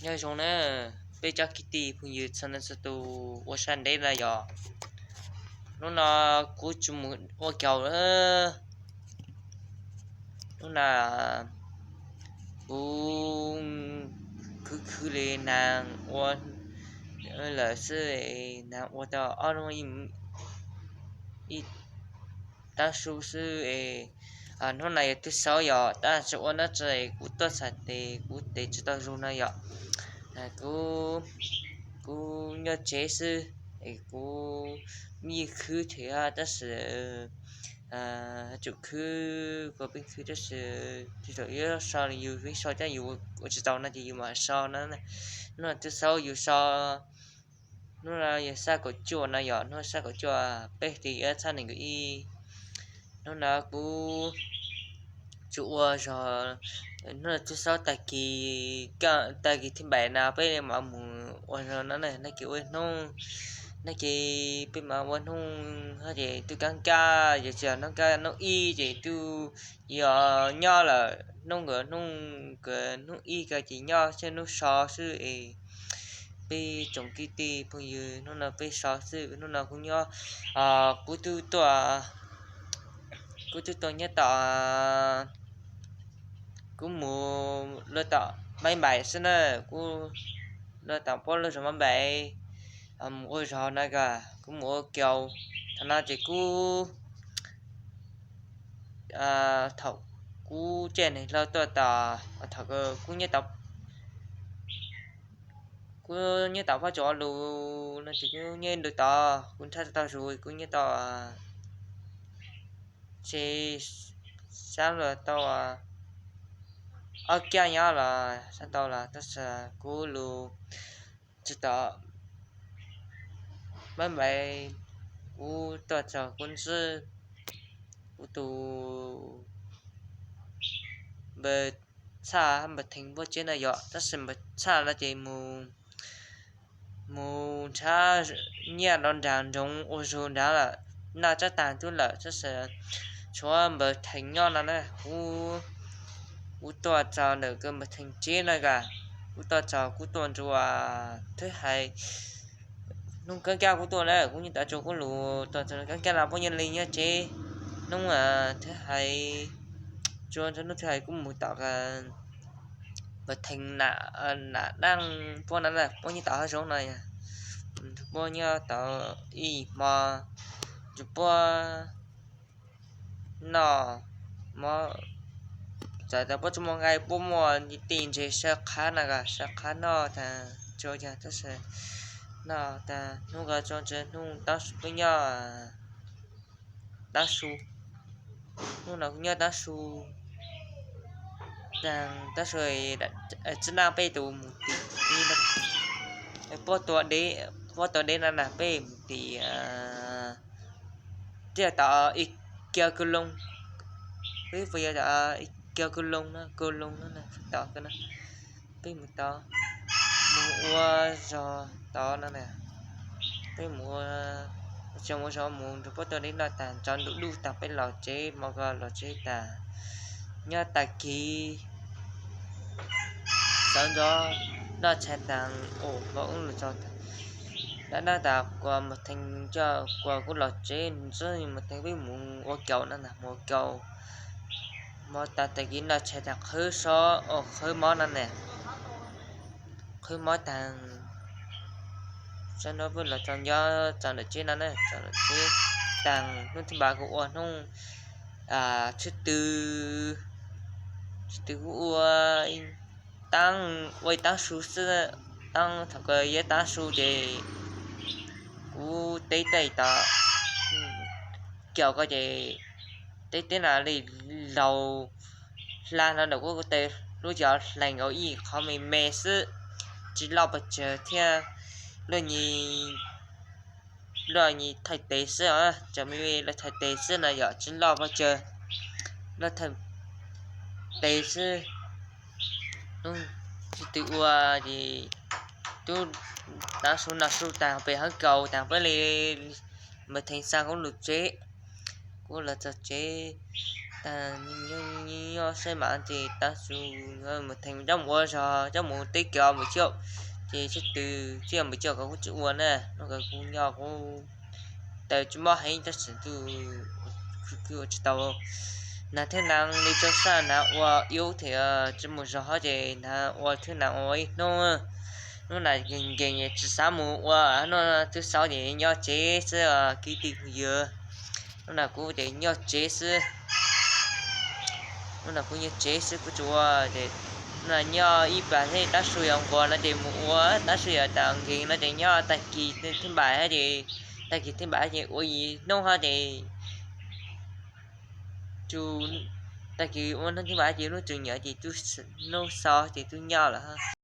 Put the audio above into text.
Nyob zoo na, peb cov kwv tij phooj ywg txhua leej txhua tus ua sab ntev na yom. Hnub no kuv tsis mus ua kaus, hnub no kuv khwv khwv li nag ua lawm xwb, nag ua tau ob hnub ib tab su xwb es, hnub no yog twg xaub yog tab tsis ua nab tsi, kuv tuaj txhais tes kuv tes tsis tau zoo no yom. Kuv, kuv nyob tsev xwb es kuv me khwv thiab tab sis tsum khwv kuv peb khwv tab sis tsis tau yuav so, yus peb so cov yus ua tsis tau no ces yus mam so na. Hnub no twg xaub yus so, hnub no yog xab kaum cuaj no yog hnub xab kaum cuaj peb hlis ib txhiab nees nkaum ib. Hnub no kuv tsis ua zog, hnub no twg xaub tag kis, tag kis thib npaum no peb mam mus ua zog no na, nag kis ua hnub, nag kis peb mam ua hnub ho ces twb kaab kab, yog tsis yog hnub kab hnub ib ces twb yog nyob lawm, hnub nkawd hnub nkawd hnub ib ko ces nyob xwb hnub so xwb es peb tsoom kwv tij phooj ywg hnub no peb so xwb. Hnub no kuv nyob, kuv twb tuaj, kuv twb tuaj nyob tom, kuv mus luag tom Maiv Npaim xwb na, kuv luag tom puab luag zos Maiv Npaim, mus ua zog na, kuv mus ua kaus. Thaum no ces kuv, thaum kuv caij neeg hlau tuaj tom, thaum kuv nyob tom, kuv nyob tom Phob Tsuas Ua Lus no ces kuv nyob ib ntu tod, kuv nrhab tau zus kuv nyob tau, tsis sab los tau ob kiag nyob los sab tau los tab sis kuv lus tsis tom Maiv Npaim, kuv tuaj txog kuv ntsib kuv tus npawg Txhaj, npawg Theej puab tsev no yom, tab sis npawg Txhaj no ces mus, mus nrhab nyiaj rau nraag nroog ua zug nrad lawm, noj tsab taag tub lawm tab sis tshuav npawg Theej nyob no na. Kuv, kuv tuaj txog ntawm npawg Theej tsev no, kuv tuaj txog kuv tuaj nrug Thwb Hais, hnub kaab kab kuv tuaj na, kuv nyob tom tsuas kuv lus tuaj txog kaab kab no puab nyob li nyob tsev. Hnub Thwb Hais tsuas ntawm hnub Thwb Hais kuv mus tom npawg Theej nam, nam Daaj puab no na, puab nyob tom hav zoov no, puab nyob tau ib hmo, tsuas puab noj mov, txawm tas puab tsis muaj nqaij puab muaj tej ntses saw qhab no, saw qhab noj taag, tsuas yog tab sis noj taag hnub ko tsuas ntsis hnub tab su kuv nyob tab su, hnub no kuv nyob tab su, taag tab su, tsi naj peb tus mus tim, puab tua deb no na, peb mus tim tiaj tom Ib Kiag Kws Loo, peb puas yog tom Ib Kiag Kws Loo no, Kws Loo no na, tom ko na, peb mus tod, mus ua zog tod no na, peb mus ua, tsi mus ua zog, mus nrug puab tua deb noj taag, tsaus ntuj dub taag peb los tsev, hmo ko los tsev taag, nyob tag kis sawv ntxov noj tshais taag, ua ub lug txog, dab nab tas kuas Maum Theej coj kuas kuv los tsev, Maum Theej peb mus ua kaus no na, mus ua kaus, hmo tas tag kis noj tshais taag qhwv so, qhwv mob no na, qhwv mob taag, sawv ntxov peb los txog nyob txog ntawm tsev no na, txog ntawm tsev taag, hnub thib npaum kuv ua hnub tshwb tw, tshwb tw kuv ua taab, ua ib taab su xwb, taab thaum ko yog taab su ces kuv teb teb tod, kaus ko ces teb teb no li laug hla hlo ntawm kuv taw, lub cov hlees ua ib qho me me xwb, tsis loj pes tsawg thiab, luaj nyi, luaj nyi thaij tes xwb, tseem me me luaj thaij tes xwb no yom, tsis loj pes tsawg, luaj thaij tes xwb. Hnub tshwb tw ua ces tub taab su noj su taag peb hawv kaus taag peb li, Maum Theej xa kuv lug tsev, kuv los txog tsev, Tag nyob saib mas ces tav su mus theem coj mus ua zog, coj mus teb kios npawm coj, ces sib tw thiaj npawm coj ko kuj tsis ua na, no ko kuj nyob kuj taws tsis mob heev tab sis kuj ua tsis tau. Nag thwj nees li rau sab nag ua iub thiab tsis mus zog ces nag ua thwj nees ua ib hnub. Hnub na nkees nkees tsis xav mus ua, hnub twb xaus ces nyob tsev xwb kwv tij phooj ywg. Hnub na kuv ces nyob tsev xwb. Hnub na kuv nyob tsev xwb kuv tsis ua ces, hnub na nyob ib plag thiab tav su yog nquag no ces mus ua, tav su yog tas nkees no ces nyob tag kis thib npais ces, tag kis thib npais ces ua ib hnub hab ces, tag kis ua hnub thib npais ces hnub tseem nyob ces hnub xaus ces twb nyob lawm.